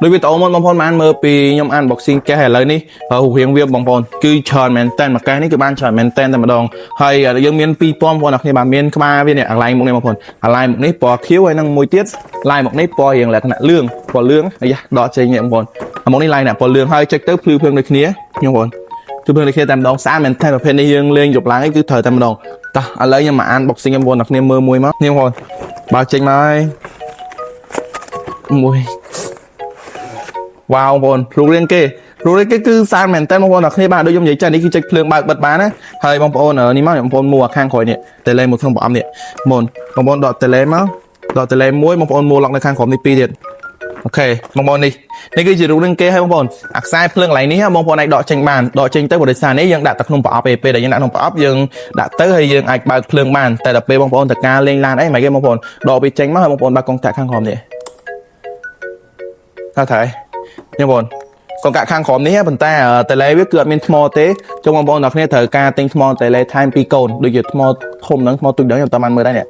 ដោយវីដេអូមុនបងប្អូនបានមើលពីខ្ញុំ unboxing កេសឥឡូវនេះរូបរាងវាបងប្អូនគឺច្រើនមែនតើមួយកេសនេះគឺបានច្រើនមែនតើតែម្ដងហើយយើងមាន2000បងប្អូនអ្នកគ្នាបាទមានក្បាលវានេះអាឡៃមុខនេះបងប្អូនអាឡៃមុខនេះពណ៌ខៀវហើយនឹងមួយទៀតឡៃមុខនេះពណ៌រៀងលក្ខណៈលឿងពណ៌លឿងអាយ៉ាដកចេញនេះបងប្អូនអាមុខនេះឡៃណាពណ៌លឿងហើយចុចទៅភ្លឺភ្លើងដូចគ្នាខ្ញុំបងប្អូនគឺភ្លើងដូចគ្នាតែម្ដងស្អាតមែនតើប្រភេទនេះយើងលេងយប់ឡើងគឺត្រូវតែម្ដងតោះឥឡូវខ្ញុំមក unboxing បងប្អូនអ្នកគ្នាមើលមួយមកនេះបងប្អូនបើចេញមកហើយមួយ វ៉ាវបងប្អូនរូបរាងគេរូបរាងគេគឺស្អាតមែនតើបងប្អូនអ្នកគ្នាបាទដូចខ្ញុំនិយាយចានេះគឺចុចភ្លើងបើកបិទបានណាហើយបងប្អូននេះមកបងប្អូនមួខាងក្រោយនេះតេឡេមួយក្នុងប្រអប់នេះបងបងប្អូនដកតេឡេមកដកតេឡេមួយបងប្អូនមួឡុកនៅខាងក្រោមនេះពីរទៀត OK បងប្អូននេះនេះគឺជារូបរាងគេហើយបងប្អូនអាខ្សែភ្លើងកន្លែងនេះបងប្អូនអាចដកចេញបានដកចេញទៅបរិយានេះយើងដាក់តែក្នុងប្រអប់ឯពេលដែលយើងដាក់ក្នុងប្រអប់យើងដាក់ទៅហើយយើងអាចបើកភ្លើងបានតែដល់ពេលបងប្អូនតការលេងឡានអីមិនគេបងប្អូនដកវាចេញមកហើយបងប្អូនបើកកុងតាក់ខាងក្រោមនេះថាត្រូវនេះបងប្អូនកង្កាក់ខាងក្រោមនេះប៉ុន្តែតេឡេវាគឺអត់មានថ្មទេចុងបងប្អូនទាំងគ្នាត្រូវការទិញថ្មតេឡេថែមពីរកូនដូចជាថ្មធំហ្នឹងថ្មទូចហ្នឹងខ្ញុំតាមបានមើលដែរនេះ។